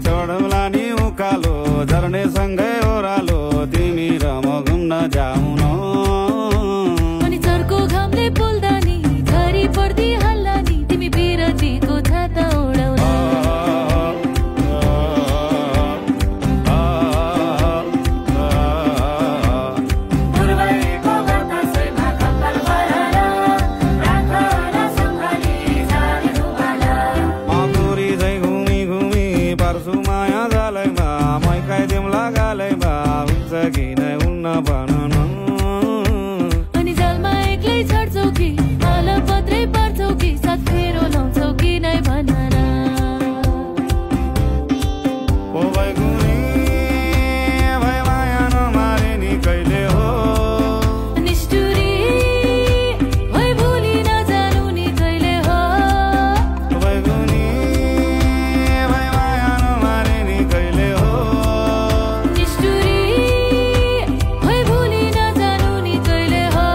चढौला नि उकालो झर्ने सँगै ओह्रालो तिमी र म घुम्न जाउँ न अनि चर्को घामले पोल्दा नि झरी पर्दी हल्ला नि तिमी बिरतीको छाता ओढाउन अनि जलमा एक्लै छड्छौ कि हाल पत्रै पार्छौ कि साथ फेरो लाउँछौ कि नै भन न ओ बैगुनी भए माया नमारे नि कहिले हो निष्ठुरी भए भुली नजानु नि कहिले हो बैगुनी भए माया नमारे नि कहिले हो निष्ठुरी भए भुली नजानु नि कहिले हो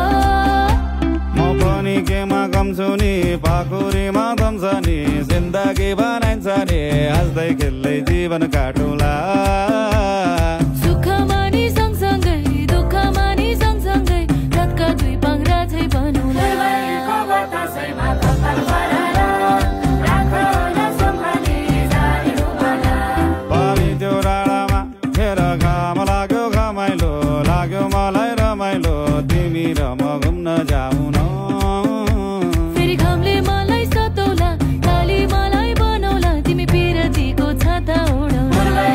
म पनि केमा कम छु नि पाखुरीमा दम्छ नि जिन्दगी बनाइन्छ नि हाँस्दै खेल्दै जीवन काटुला सुखमा नि सँगसँगै दुःखमा नि सँगसँगै रातका दुई पाङ्ग्रा झै बनौला पानी त्यो डाँडामा फेर घाम लाग्यो घमाइलो लाग्यो मलाई रमाइलो तिमी र म घुम्न जाउँ न फेरि घामले मलाई सताउला काली मलाई बनाउला तिमी बिरतीको छाता ओढाउला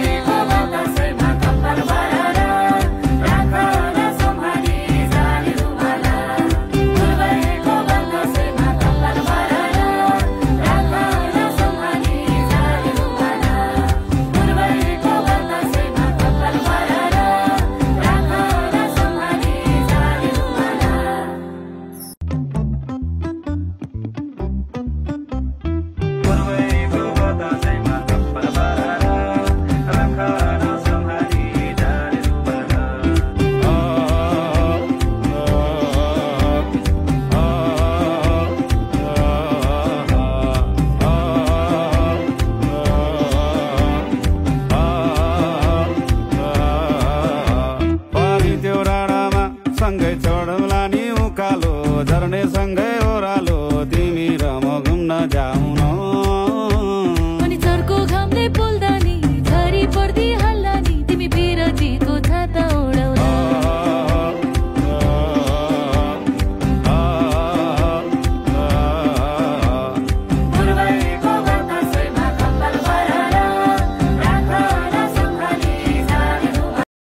पानी त्यो डाँडामा सँगै चढौला नि उकालो झर्ने सँगै ओह्रालो तिमी र म घुम्न जाउँ न